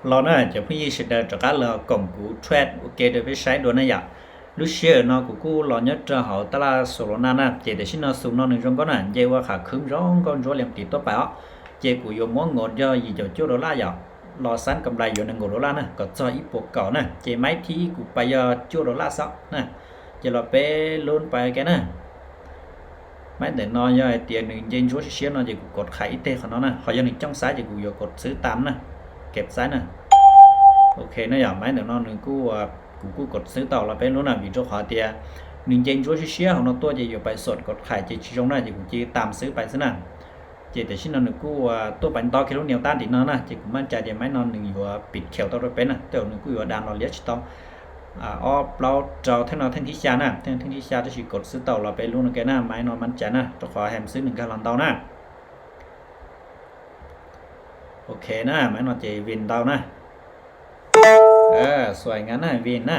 Los na cov phooj ywg sawv daws rov qab los koom kuv trade ua ke rau peb saib dua na yom. Lub sij hawm no kuv kuj los nyob rau hauv tab laj Solana na, ces tam sim no xum no nws zoo nkauj na, nce ua qhov khwb zoo nkauj ntsuab liam tis tuaj pais os. Ces kuv yuav muab nkaus yog yim caum cuaj dollar yom, los xab kam lais yuav nees nkaum dollar na, kom txog ib puas kaum na, ces maiv thib ib kuv pais yog cuaj dollar xwb na. Ces los peb lub pais ke na. Maiv ntawm no yog hais tias nws nce ntsuab siab siab no ces kuv kov qhais ib teg qhov no na, ho yog nws cooj xaiv ces kuv yuav kov xwb tam na, kov xaiv na. Ok na yom, maiv ntawm no nws kuj, kuv kuj kov xwb tau los peb lub na, vim rau qhov tias nws nce ntsuab siab siab hauv no tuaj ces yuav pais xom kov qhais ces tsis zoo na, ces kuv cia tam xwb pais xwb na. Ces tam sim no nws kuj tuaj pais nto kiag lub nias tab ntim no na, ces kuv maj cai tias maiv no nws yuav pim kheus tau rau peb na, tej zaum nws kuj yuav da los liab tsis tau ob plaub rau theej no theej thib xya na, theej no theej thib xya tab sis kov xwb tau los peb lub no ke na, maiv no maj cai na, rau qhov hem xwb nws nkag los ntau na. Ok na, maiv no ces vin ntau na. Xuaim nkav na, vin na.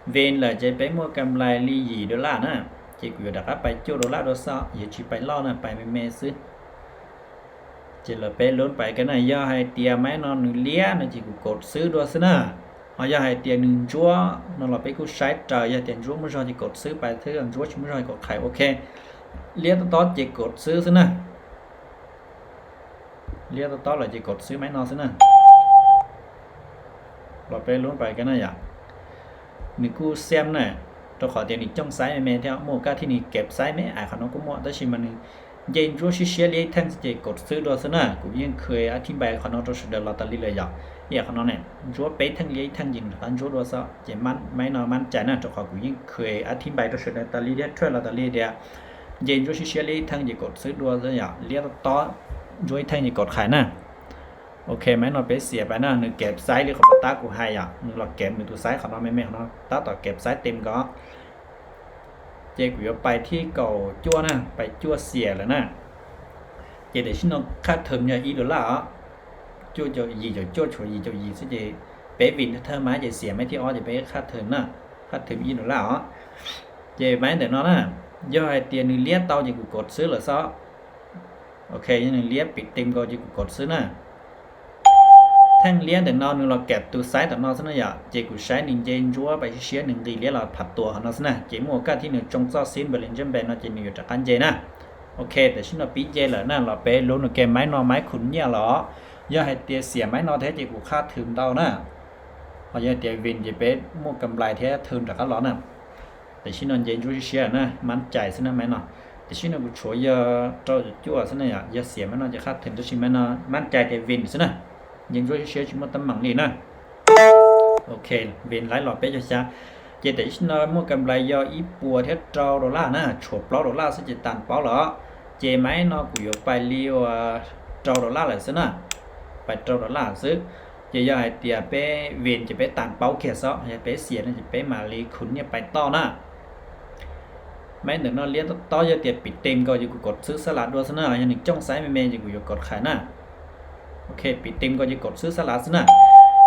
Vin lawm ces peb muaj kam lais li yim dollar na, ces kuv yuav rov qab pais cuaj dollar dua xwb, yuav tsis pais loj na, pais me me xwb. Ces los peb lub pais ke na, yog hais tias maiv no nws liab no ces kuv kov xwb dua xwb na. Ho yog hais tias nws ntsuab no los peb kuj saib raws, yog tias ntsuab muaj zog ces kov xwb pais xwb, ntsuab tsis muaj zog ces kov qhais ok. Liab tob tob ces kov xwb xwb na. Liab tob tob lawm ces kov xwb maiv no xwb na. Los peb lub pais ke na yom. Nws kuj xiam na, rau qhov tias nws cooj xaiv me me thiab, muaj kaj thiab nws kov xaiv me ais qhov no kuj muaj, tab sis mas nws nce ntsuab siab siab liab ib theej xwb ces kov xwb dua xwb na. Kuv yeej khwv ab thib npai qhov no rau sawv daws los tas li lawm yom. Ib yam qhov no ne, ntsuab peb theej liab ib theej ces nws rov qab ntsuab dua xwb, ces maiv no maj cai na, rau qhov kuv yeej khwv ab thib npai rau sawv daws tas li thiab, thuaj los tas li tias nce ntsuab siab siab liab ib theej ces kov xwb dua xwb yom, liab tob tob ntsuab ib theej ces kov qhais na. Ok, maiv no peb xiam pais na, nws kov xaiv li qhov pas tab kuv hais yom, nws los kov nws tus xaiv qhov no me me qhov no, tab tom kov xaiv tes nkaus. Ces kuv yuav pais thib kaum cuaj na, pais cuaj xiam lawm na. Ces tam sim no qhab thwm yog ib dollar os, cuaj caum yim caum cuaj tshuav yim caum yim xwb ces peb vin thawj maiv ces xiam maiv thib ob ces peb qhab thwm na, qhab thwm ib dollar os. Ces maiv ntawm no na, yog hais tias nws liab tau ces kuv kov xwb lawm xwb. Ok, yog nws liab pim tes nkaus ces kuv kov xwb na. Theej liab ntawm no nws los kov tus xaiv tom no xwb na yom, ces kuv saib nws nce ntsuab pais siab siab nws nqis liab los pham tuas qhov no xwb na, ces muaj kaj thiab nws tsoo txoj xib npawm li ntsej npe no ces nws yuav rov qab nce na. Ok, tam sim no pib nce lawm na, los peb lub no ke maiv no maiv khum nyiaj los. Yog hais tias xiam maiv no thiab ces kuv qhab thwm ntau na. Ho yog tias vin ces peb muaj kam lais thiab thwm rov qab los na. Tam sim no nce ntsuab siab siab na, maj cai xwb na maiv no. Tam sim no kuv tshuav yog rau caum cuaj xwb na yom, yog xiam maiv no ces qhab thwm, tab sis maiv no maj cai tias vin xwb na. Nce ntsuab siab siab tsis muaj teeb meem li na. Ok, vin laib los peb caug xya. Ces tam sim no muaj kam lais yog ib puas thiab rau dollar na, tshuav plaub dollar xwb ces tas paub lawm. Ces maiv no kuv yuav pais li uas rau dollar lawm xwb na, pais rau dollar xwb. Ces yog hais tias peb vin ces peb tas paub kiag xwb, yog peb xiam no ces peb mam li khum nyiaj pais toj na. Maiv ntawm no liab tob tob, yog tias pim tes nkaus ces kuv kov xwb xab lav dua xwb na, yog nws cooj xaiv me me ces kuv yuav kov qhais na. Ok, pim tes nkaus ces kov xwb xab lav xwb na.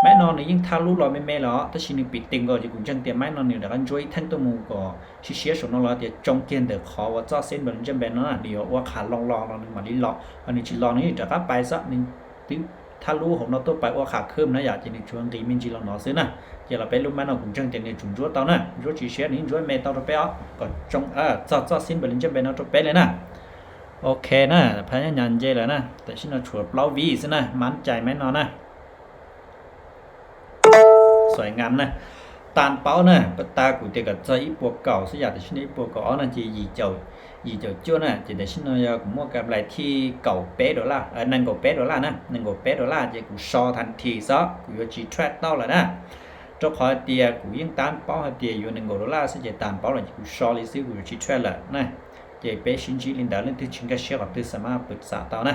Maiv no nws yeej thab lub los me me los, tab sis nws pim tes nkaus ces kuv ntseeg tias maiv no nws rov qab ntsuab ib theej tuaj mus kom siab siab saum no los tias tsoo kiag ntawm qhov uas txoj xib npawm li ntsej npe no na, nws yuav ua qhav loo los los nws mam li los, ho nws tsis los nws yeej rov qab pais xwb, nws twb thab lub hauv no tuaj pais ua qhav khwb na yom, ces nws tsuas nqis me ntsis los no xwb na. Ces los peb lub maiv no kuv ntseeg tias nws tsum ntsuab tau na, ntsuab tsis siab nws yeej ntsuab me tau rau peb os, kom tsoo txog txoj xib npawm li ntsej npe no rau peb li na. Ok na, phab nyab nyas nce lawm na, tam sim no tshuav plaub vib xwb na, maj cai maiv no na. Xuaim nkas na, tas paub na, pas tas kuv tias kom txog ib puas kaum xwb yom, tam sim no ib puas kaum ob no ces yim caum cuaj na, ces tam sim no yog kuv muaj kam lais thib kaum peb dollar, nees nkaum peb dollar na, nees nkaum peb dollar ces kuv so tag thim xwb, kuv yuav tsis trade tau lawm na. Rau qhov tias kuv yeej tab paub hais tias yuav nees nkaum dollar xwb ces tas paub lawm ces kuv so li xwb, kuv yuav tsis trade lawm na. Ces peb sib ntsib li ntawd, leej twg tsis nkag siab qhov twg xam maj pw xam tau na.